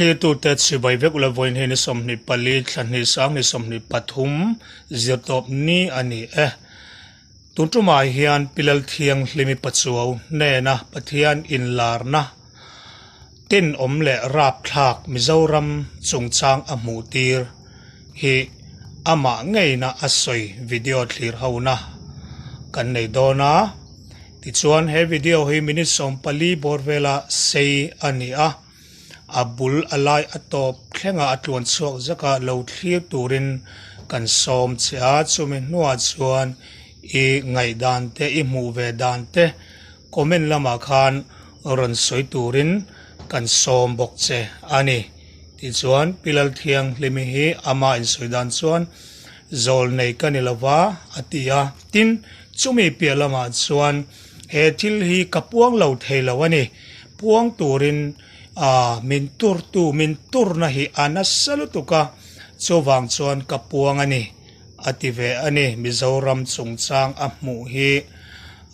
Thlirtute chibai vek ula vawiin hi ni 24 thla hnih sang ni 23 zirtawp ni a ni e. Tun tumah hian Pi Lalthianghlimi Pachuau hnena Pathian inlarna tenawm leh rapthlak Mizoram chungchang a hmuh tir hi amah ngeina a sawi video thlir hona kan nei dawn a. Tichuan he video hi minute 14 bawr vela sei a ni a, a bul a lai a tawp thlengah a tluan chhuak zak a, lo thlir turin kan sawm che a, chumi hnuah chuan i ngaihdan te i hmuh ve dan te comment lamah khan rawn sawi turin kan sawm bawk che a ni. Tichuan Pi Lalthianghlimi hi ama insawi dan chuan zawl nei ka ni lova a ti a, tin chumi piah lamah chuan he thil hi ka puang lo thei lo a ni, puang turin ah min turtu min turna hi a nasa lutuk a, chuvang chuan ka puang a ni a ti ve a ni. Mizoram chungchang a hmuh hi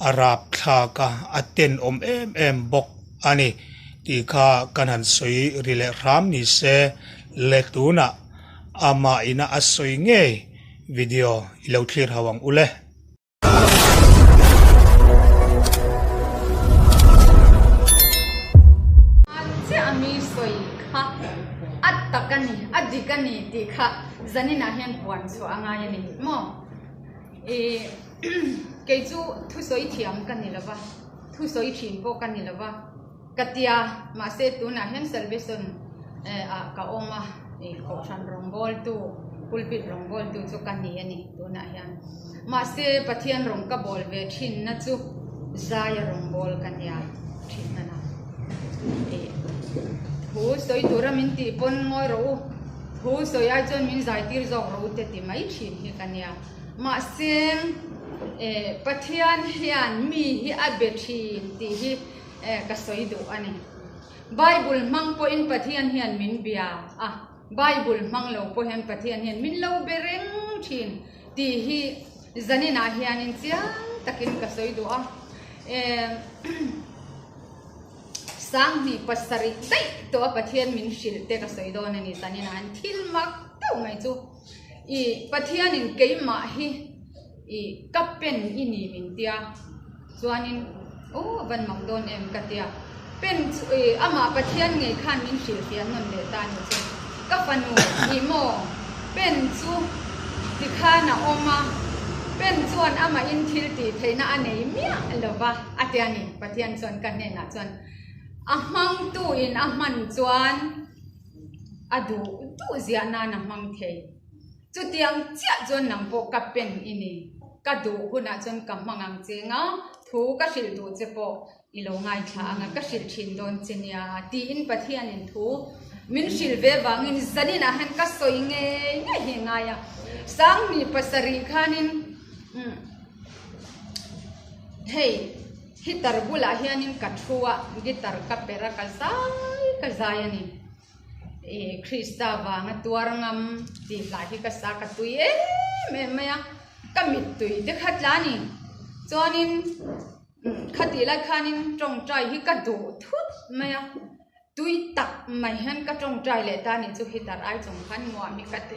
a rapthlak a, a tenawm em em bawk a ni tih kha kan han sawi ri leh hram ni se le tunah amah ina a sawi ngei video i lo thlir ho ang ule. Chiah mi sawi kha a tak a ni, a dik a ni tih kha zaninah hian puan chhuah a ngai a ni maw? Ih kei chu thusawi thiam ka ni lo va, thusawi thin pawh ka ni lo va. Ka tia, mahse tunah hian Salvation ah ka awm a, kohhran rawngbawltu, pulpit rawngbawltu chu ka ni a ni tunah hian. Mahse Pathian rawng ka bawl ve thinna chu Zaia rawngbâwl ka nia thin a na. Thu sawi tura min tih pawn ngawi rawh u, thu sawi ai chuan min zai tir zawk rawh u te ti mai thin hi ka nia. Mahse Pathian hian mi hi a be thin tih hi ka sawi duh a ni. Bible hmang pawhin Pathian hian min bia a, Bible hmang lo pawh hian Pathian hian min lo be reng thin tih hi zaninah hianin chiang takin ka sawi duh a. Sanghnih pasarih daih tawh a Pathian min hrilh te ka sawi dawn a ni zaninah hian thil mak deuh mai chu i Pathianin keimah hi i ka pen i ni min tia. Chuanin, Aw, van mak dawn em? ka ti a. Pen chu i amah Pathian ngei khan min hrilhfiah nawn leh ta ni chu. Ka fanu, ih maw? Pen chu tikhan a awm a, pen chuan amahin thil tih theihna a nei miah lo va, a ti a ni. Pathian chuan ka hnenah chuan, A hmangtuin a hman chuan a duh duh ziah nan a hmang thei. Chutiang chiah chuan nang pawh ka pen i ni. Ka duh hunah chuan ka hmang ang che nga, thu ka hrilh duh che pawh i lo ngaithla ang a, ka hrilh thin dawn che nia tiin Pathianin thu min hrilh ve vangin zaninah hian ka sawi ngei ngei hi ngai a. Sanghnih pasarih khanin umm hei hitar bulah hianin ka thu a, guitar ka perh a, ka zai ka zai a ni. Ih Krista vanga tuar ngam tih hlah hi ka sa ka tui em em mai a, ka mittui te kha tla a ni. Chuanin khatih lai khanin tawngtai hi ka duh thut mai a, tui tak mai hian ka tawngtai leh ta a nih chu heater ai chung khan nuam hi ka ti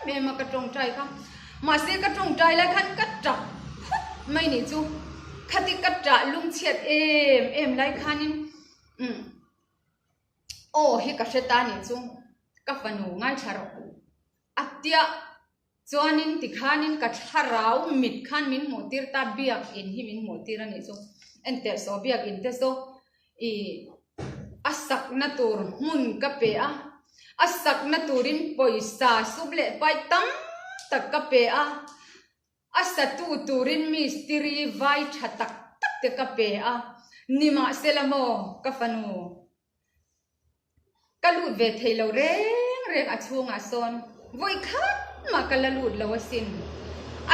em em a ka tawngtai kha. Mahse ka tawngtai lai khan ka tap phut mai nih chu, khati ka tah lungchhiat em em lai khanin umm. Aw hi ka hre ta nih chu ka fanu ngaithla rawh. A tiah chuanin tikhanin ka thlarau mit khan min hmuh tir ta biakin hi min hmuh tir a nih chu. Enteh saw biakin te saw ih a sakna tur hmun ka pe a, a sakna turin pawisa sum leh pai tam tak ka pe a. A satu turin mistiri vai tha tak tak te ka pe a, nimahsela maw ka fanu, ka lut ve thei lo reng reng a chhungah sawn vawi khat mah ka la lut lo asin.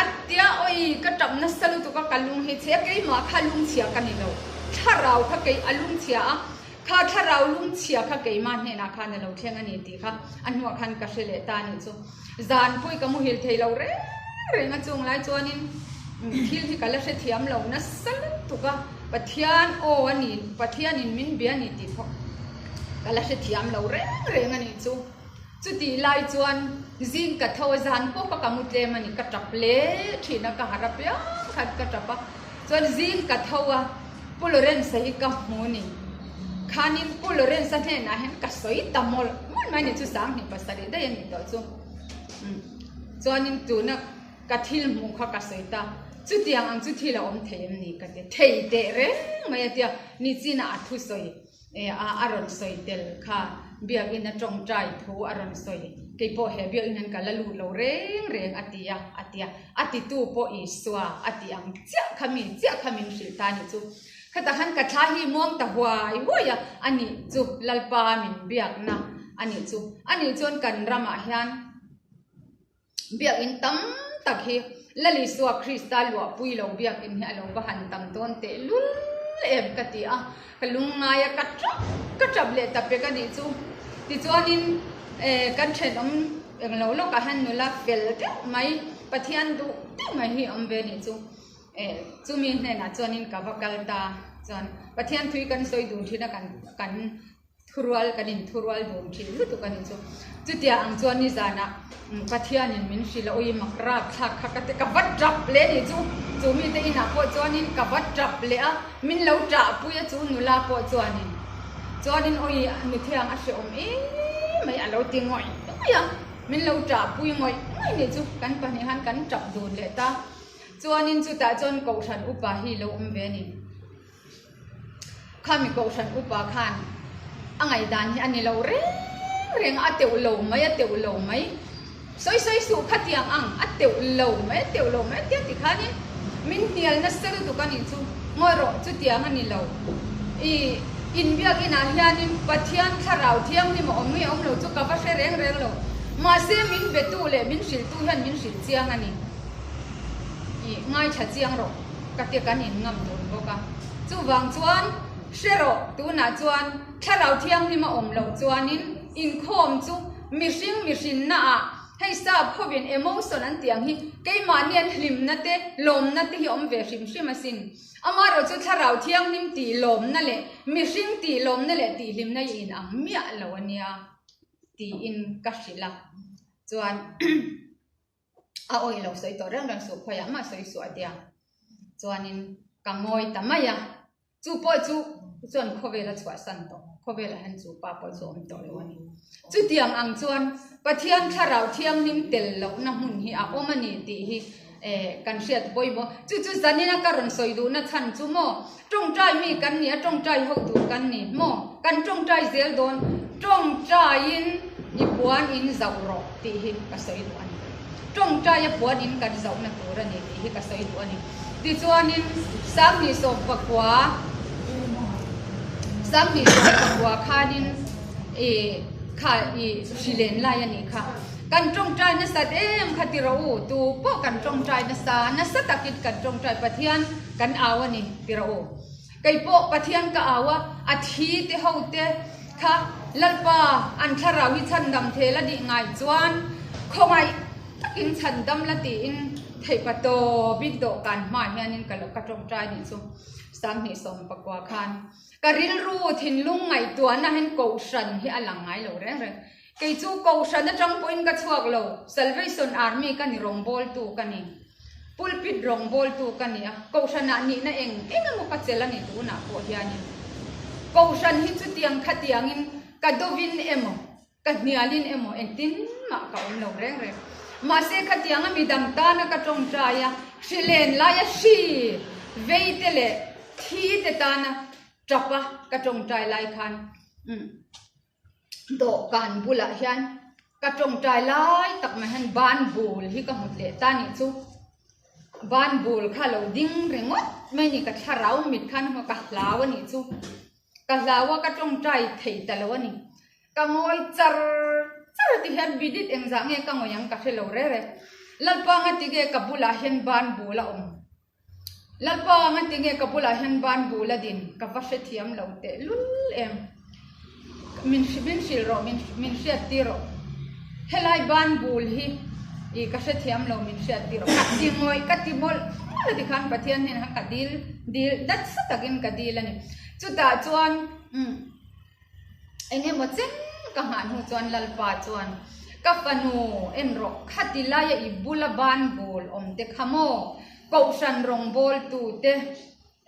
A tia awi ka tap nasa lutuk a ka lung hi chhe a, keimah kha lungchhia ka ni lo, thlarau kha kei a lungchhia a, kha thlarau lungchhia kha keimah hnenah khan a lo thleng a ni tih kha a hnuah khan ka hre leh ta a nih chu. Zan pawh i ka muhil thei lo reng reng a chung lai chuanin thil hi ka la hrethiam lo nasa lutuk a, Pathian aw a ni, Pathianin min bia a ni tih pawh Ka la hrethiam lo reng reng a nih chu. Chutih lai chuan zing ka tho a, zan pawh ka ka mu tlem a ni, ka tap hle thin a, ka harh apiang khan ka tap a. Chuan zing ka tho a, Pu Lawrence-a hi ka hmu a ni. Khanin Pu Lawrence-a hnenah hian ka sawi ta mawlh mawlh mai a ni chu, 27 daih a nih tawh chu. Chuanin tuna ka thil hmuh kha ka sawi ta, chutiang ang chu thil a awm thei em ni ka ti, thei teh reng mai a tia, nichinah a thusawi. A rawn sawi tel kha biakinn a tawngtai thu a rawn sawi, kei pawh he biakinn hian ka la lut lo reng reng a ti a, a ti a, a titu pawh Isua a ti ang chiah kha mi chiah kha min hrilh ta a nih chu. Khatah khan ka thla hi muang ta huai huai a, a nih chu Lalpa min biakna a nih chu, a nih chuan kan ramah hian. Biakinn tam tak hi Lal Isua Krista luahpui lo biakinn hi a lo va han tam dawn teh lul em ka ti a, ka lungngai a, ka tap ka tap leh ta pek a nih chu. Tichuanin eh kan thenawm englo lawkah hian nula fel deuh mai, Pathian duh deuh mai hi a awm ve a nih chu. Eh chumi hnenah chuanin ka va kal ta chuan Pathian thui kan sawi dun thin a kan kan. Thurual kan inthurual dun thin lutuk a ni chu. Chutia ang chuan nizanah Pathianin min hrilh a, ui mak rap thlak kha ka ti, ka va tap leh a ni chu. Chu mite inah pawh chuanin ka va tap leh a, min lo ṭahpui a chu nula pawh chuanin. Chuanin ui nuthiang a hrehawm em mai a lo ti ngawih ngawih a, min lo ṭahpui ngawih ngawih a ni chu. Kan pahnih khan kan ṭap dun leh ta. Chuanin chutah chuan Kohhran upa hi lo awm ve a ni. Khami kohhran upa khan a ngaihdan hi a ni lo reng reng a, a teuh lo mai, a teuh lo mai. Sawi sawi suh khatiang ang, a teuh lo mai, a teuh lo mai a tia tikhanin min hnial nasa lutuk a nih chu. Ngawi rawh, chutiang a ni lo. I inbiakinah hianin Pathian thlarau thianghlim a awm nge awm lo chu ka va hre reng reng lo. Mahse min betu leh min hrilhtu hian min hrilh chiang a ni. I ngaithla chiang rawh. Ka ti kan in ngam dun bawk a. Chuvang chuan hre rawh, tunah chuan Thlarau Thianghlim a awm loh chuanin inkhawm chu mihring mihrinna ah hei sap hovin emotion an tih ang hi keimahni an hlimna te lawmna te hi awm ve hrim hrim asin. Amaherawh chu Thlarau Thianghlim tih lawmna leh mihring tih lawmna leh tih hlimna hi in ang miah lo a nia tiin ka hrilh a. Chuan. A awih lo sawi tawh reng reng suh khawiah mah sawi suh a tia. Chuanin ka ngawi ta mai a, chu pawh chu chuan khawvel a chhuahsan tawh, khawvelah hian chu pa pawh chu a awm tawh lo a ni. Chutiang ang chuan Pathian thlarau thianghlim tel lohna hmun hi a awm a ni tih hi eh kan hriat pawimawh. Chu chu zanina ka rawn sawi duhna chhan chu maw tawngtai mi kan ni a, tawngtai ho tur kan ni maw? Kan tawngtai zel dawn, tawngtaiin i puan in zauh rawh tih hi ka sawi duh a ni. Tawngtaia puan in kan zauhna tur a ni tih hi ka sawi duh a ni. Tichuanin 2019, 2019 khanin i kha i hrilen lai a nih kha. Kan tawngtai nasat em kha ti rawh u, tu pawh kan tawngtai nasa, nasa takin kan tawngtai Pathian kan au a ni ti rawh u. Kei pawh Pathian ka au a, a thi te ho te kha Lalpa an thlarau hi chhandam thel a nih ngai chuan khawngaih takin chhandam la tiin theihpa tawpin dawhkan hmaah hianin ka lo ka tawngtai nih chu 2019 khan ka rilru thinlung ngaihtuahna hian kohhran hi a lang ngai lo reng reng. Kei chu kohhran atang pawhin ka chhuak lo, Salvation Army ka ni rawngbawltu ka ni. Pulpit rawngbawltu ka ni a, kohhranah nihna eng eng emaw ka chelh a ni tunah pawh hianin. Kohhran hi chutiang khatiangin ka dovin emaw, ka hnialin emaw engtin mah ka awm lo reng reng. Mahse khatianga midang tana ka tawngtai a, hrilen laia hri veite leh thi te tana tapa ka tawngtai lai khan umm. Dawhkan bulah hian ka tawngtai lai tak mai hian ban bul hi ka hmu leh ta nih chu. Ban bul kha lo ding ringawt mai a ni ka thlarau mit khan ka hlau a nih chu. Ka hlau a ka tawngtai thei ta lo a ni. Ka ngawi char char a ti hian minute engzah nge ka ngawi ang ka hre lo reng reng. Lalpa nga tige ka bulah hian ban bul a awm. Lalpa nga ti nge ka bulah hian ban bul a din ka va hrethiam lo teh lul em. Min min hrilh rawh min min hriat tir rawh. Helai ban bul hi ih ka hrethiam lo min hriat tir rawh. Ka ti ngawih ka ti mawlh mawlh a tikhan Pathian hnenah khan ka dil dil nasa takin ka dil a ni. Chutah chuan umm. Eng emaw chen ka nghah hnu chuan Lalpa chuan, Ka fanu, en rawh, khati laia i bula ban bul awm te kha maw? Kohhran rawngbawltu te,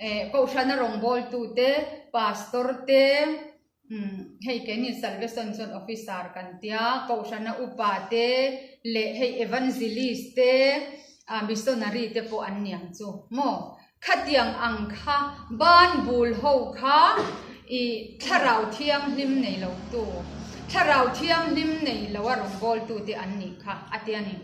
eh, kohhrana rawngbawltu te, pastor te, umm, hei keini Salvation chuan officer kan tia, kohhrana upa te leh hei evangelist te, ah, missionary te pawh an niang chu maw? Khatiang ang kha ban bul ho kha i thlarau thianghlim nei lo tu, thlarau thianghlim nei lo a rawngbawltu te an nih kha a ti a ni.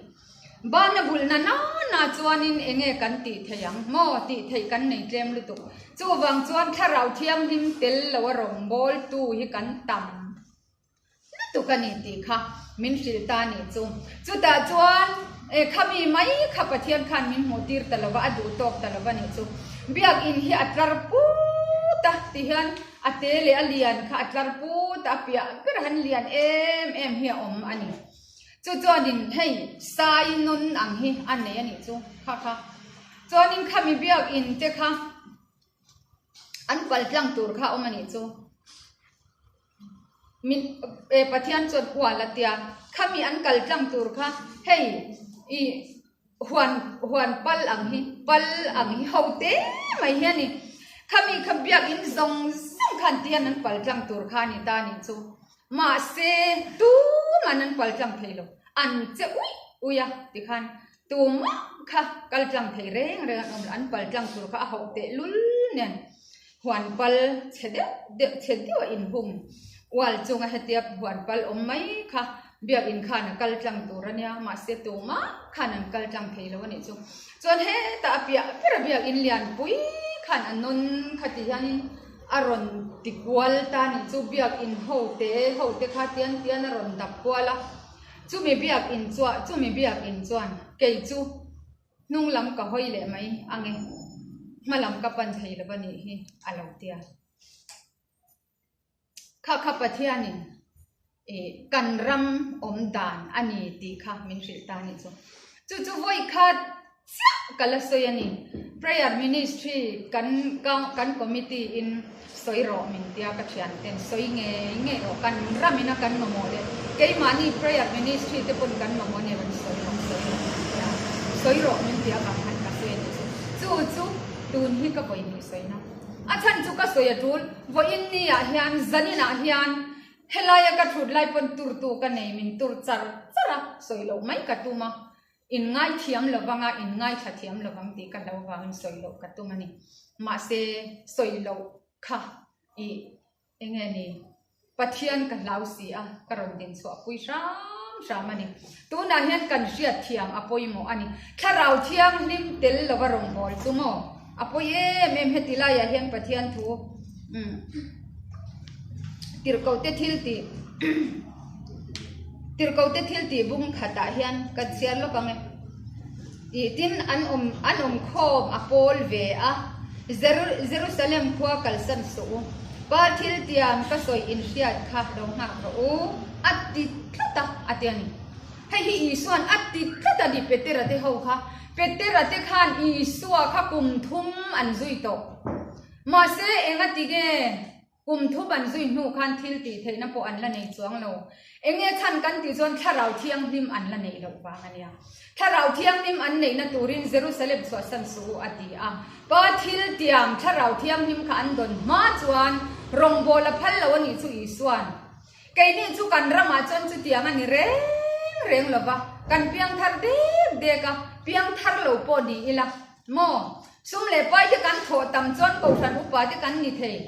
Ban a bulhna nana chuanin enge kan tih theih ang maw? Tih theih kan nei tlem lutuk. Chuvang chuan thlarau thianghlim tel lo a rawngbawltu hi kan tam. Lutuk a ni tih kha min hrilh ta a nih chu. Chutah chuan e khami mai kha Pathian khan min hmuh tir ta lova, a duh tawk ta lova nih chu. Biakin hi a tlar put a ti hian a te leh a lian kha a tlar put a, a piah ber han lian em em hi a awm a ni. Chu chuanin hei sai nawn ang hi a nei a nih chu kha kha. Chuanin khami biakin te kha an pal tlang tur kha a awm a nih chu. Min eh Pathian chuan hual a tia, khami an kal tlang tur kha hei ih huan huan pal ang hi pal ang hi ho te mai hi a ni. Khami kha biakin zawng zawng khan tihian an pal tlang tur kha a ni ta a nih chu. Mahse tuman an pal tlang thei lo, an che uih uih a tikhan tumah kha kal tlang thei reng reng an awm lo, an pal tlang tur kha a hauh teh lul nen. Huan pal chhe deuh deuh chhe deuh a inhung ual chunga hetia huan pal awm mai kha biakin khan a kal tlang tur a nia mahse tumah khan an kal tlang thei lo a nih chu. Chuan hetah a piah ber a biakin lianpui khan a nawn kha ti hianin a rawn ti kual ta a nih chu biakin ho te ho te kha tian tian a rawn dap kual a chumi biakin chuah chumi biakin chuan kei chu Hnung lam ka hawi leh mai ang e, hma lam ka pan thei lo a nih hi a lo ti a. Kha kha Pathianin ih kan ram awm dan a ni tih kha min hrilh ta a nih chu. Chu chu vawi khat chiah ka la sawi a ni. Prayer Ministry kan kan committee in sawi rawh min tia ka thian ten sawi ngei ngei rawh kan ram ina kan mamawh leh keimahni prayer ministry te pawn kan mamawh nia kan sawi rawh sawi rawh min tia sawi rawh min tia vang khan ka sawi a ni chu chu chu tun hi ka vawi hnih sawi na a chhan chu ka sawi a tul vawiin ni ah hian zanin ah hian helaia ka thut lai pawn tur tu ka nei min tur char char a sawi loh mai ka tum a In ngaithiam lovang a, in ngaithla thiam lovang tih ka hlo vangin sawi loh ka tum a ni. Mahse, sawi loh kha i eng nge ni, Pathian ka hlau si a, ka rawn din chhuah pui hram hram a ni. Tunah hian kan hriat thiam a pawimawh a ni. Thlarau thianghlim tel lova rawngbâwl chu maw? A pawi em em heti laiah hian Pathian thu umm tirhkohte thil tih tirhkohte thil tih bung khatah hian kan chhiar lawk ang e tih tin an awm an awm khawm a pawl ve a Jeru Jerusalem khua kalsan suh u pa thil tiam ka sawi inhriat kha lo nghak rawh u a ti tlat a a ti a ni. Hei hi Isua'n a ti tlat a ni Petera te ho kha. Petera te khan Isua kha kum thum an zui tawh. Mahse enga ti nge kum thum an zui hnu khan thil tih theihna pawh an la nei chuang lo. Enge chhan kan tih chuan Thlarau Thianghlim an la neih loh vang a nia. Thlarau Thianghlim an neihna turin Jerusalem chhuahsan suh u a ti a. Pa thil tiam Thlarau Thianghlim kha an dawn hma chuan rawngbawl a phal lo a nih chu Isua'n. Keini chu kan ramah chuan chutiang a ni reng reng lo va, kan piang thar dek dek a, piang thar lo pawh ni ila maw? Sum leh pai te kan thawh tam chuan Kohhran upa te kan ni thei.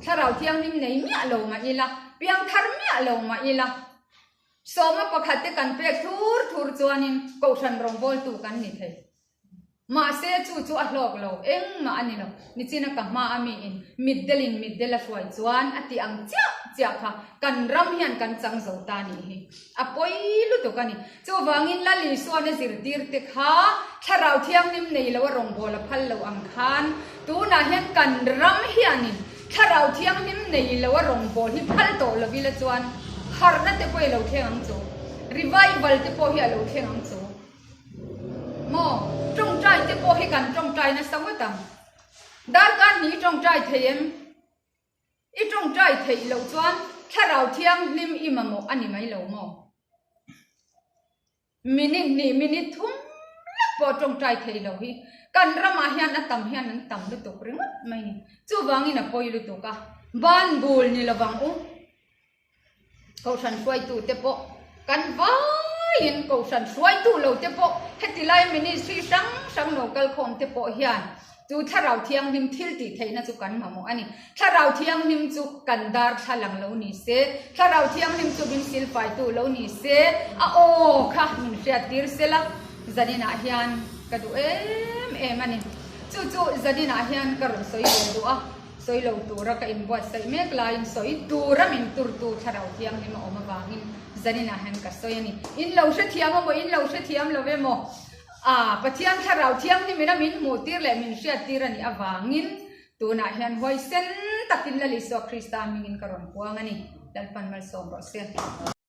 Thlarau thianghlim nei miah lo mah ila, piang thar miah lo mah ila, sawma pakhat te kan pek thur thur chuanin Kohhran rawngbawltu kan ni thei. Mahse chu chu a hlawk lo, engmah a ni lo. Nichina ka hma a miin mitdelin mitdel a hruai chuan a ti ang chiah chiah kha kan ram hian kan chang zo ta nih hi. A pawi lutuk a ni. Chuvangin Lal Isuan a zirtir te kha Thlarau Thianghlim nei lo a rawngbâwl a phal lo ang khan tunah hian kan ram hianin Thlarau Thianghlim nei lo a rawngbâwl hi phal tawh lo ila chuan harhna te pawh hi a lo thleng ang chu. Revival te pawh hi a lo thleng ang chu. Maw? Tawngtai te pawh hi kan tawngtai nasa ngawt ang. Darkar hnih i tawngtai thei em? I tawngtai theih loh chuan Thlarau Thianghlim i mamawh a ni mai lo maw? Minute hnih, minute thum lek pawh tawngtai thei lo hi kan ramah hian a tam hian an tam lutuk ringawt mai ni. Chuvangin a pawi lutuk a, ban bul ni lovang u. Kohhran hruaitute pawh kan vaiin Kohhran hruaitu lo te pawh heti lai ministry hrang hrang lo kalkhawm te pawh hian chu Thlarau Thianghlim thil tih theihna chu kan mamawh a ni. Thlarau Thianghlim chu kan darthlalang lo ni se, Thlarau Thianghlim chu min silfaitu lo ni se, a aw kha min hriattir sela zaninah hian ka duh em em a ni. Chu chu zaninah hian ka rawn sawi ve duh a. Sawi lo tura ka inbuatsaih mek laiin sawi tura min turtu Thlarau Thianghlim a awm avangin zaninah hian ka sawi a ni. In lo hrethiam emaw, in lo hrethiam lo emaw, aa Pathian Thlarau Thianghlimin a min hmuhtir leh min hriattir a nih avangin tunah hian huaisen takin Lal Isua Krista hmingin ka rawn puang a ni. Lalpan malsawm rawh se.